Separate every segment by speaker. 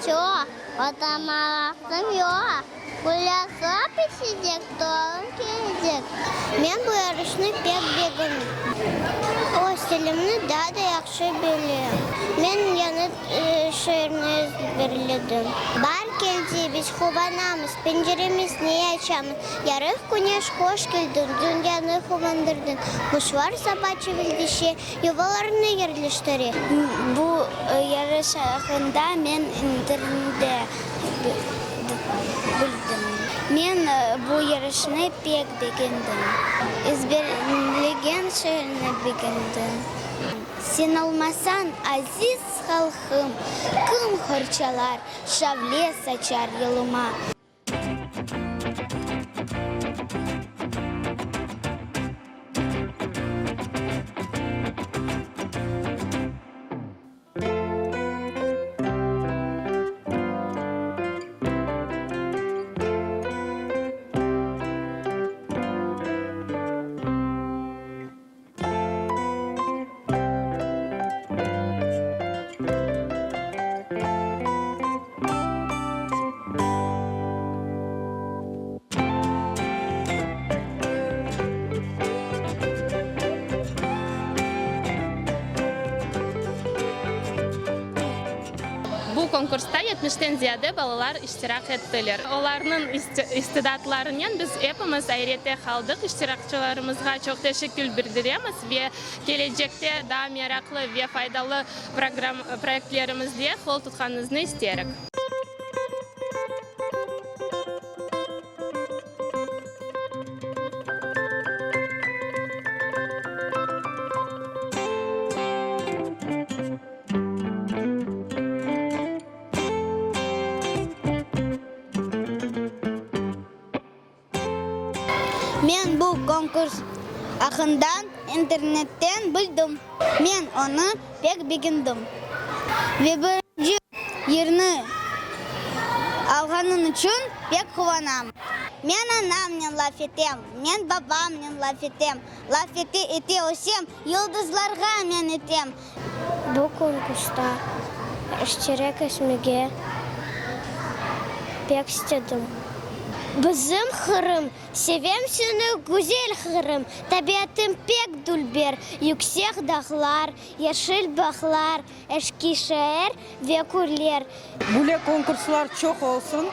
Speaker 1: çoq, Oturmağa vaqtım yoq. Gulâsa pişecek, torun kelecek. Men bu yarışnı pek begendim. Öz tilimni daa da yahşı bilem. Men yañı şiirni ezberledim. Baar keldi, biz quvanamız, Penceremizni açamız. Yarıq küneş, hoş keldiñ, Dünyanı quvandırdıñ. Quşlar saba çivildeşe, Yuvalarını yerleştire.
Speaker 2: Bu yarış aqqında men internette bildim. Men bu yarışnı pek begendim. Ezberlegen şiirni begendim. Sen olmasañ, aziz halqım, kim qorçalar, şavle saçar yoluma?
Speaker 3: Bu konkursta yetmişten ziyade balalar iştirak ettiler. Olarnıñ istidatlarınen biz epimiz ayrette qaldıq. İştirakçılarımızğa çoq teşekkür bildiremiz ve kelecekte daa meraqlı ve faydalı proyektlerimizde qol tutqanıñıznı isterik.
Speaker 2: Men bu konkurs aqqında internetten bildim. Men onı pek begendim. Ve birinci yerni alğanım içün pek quvanam. Men anamnen laf etem, men babamnen laf etem, laf ete-ete ösem, yıldızlarğa men etem.
Speaker 1: Bu konkursta iştirak etmege pek istedim. Bizim Qırım, sevem seni, güzel Qırım, tabiatıñ pek dülber, yüksek dağlar, yeşil bağlar, eski şeer ve köyler.
Speaker 4: Böyle konkurslar çoq olsun.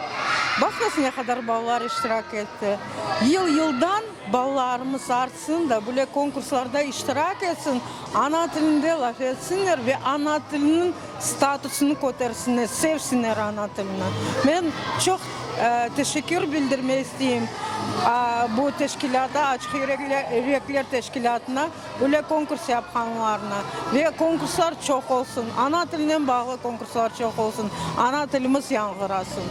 Speaker 4: Baqıñız ne qadar balalar iştirak etti. Yıl-yıldan balalarımız artsın da, böyle konkurslarda iştirak etsin, ana tilinde laf etsinler ve ana tiliniñ statusını kötersinler, sevsinler ana tilini. Men çoq teşekkür bildirmey isteyim bu teşkilâta, Açıq yürekler teşkilâtına. Böyle konkurs yapqanlarına. Ve konkurslar çoq olsun, ana tilinen bağlı konkurslar çoq olsun, ana tilimiz yañğırasın.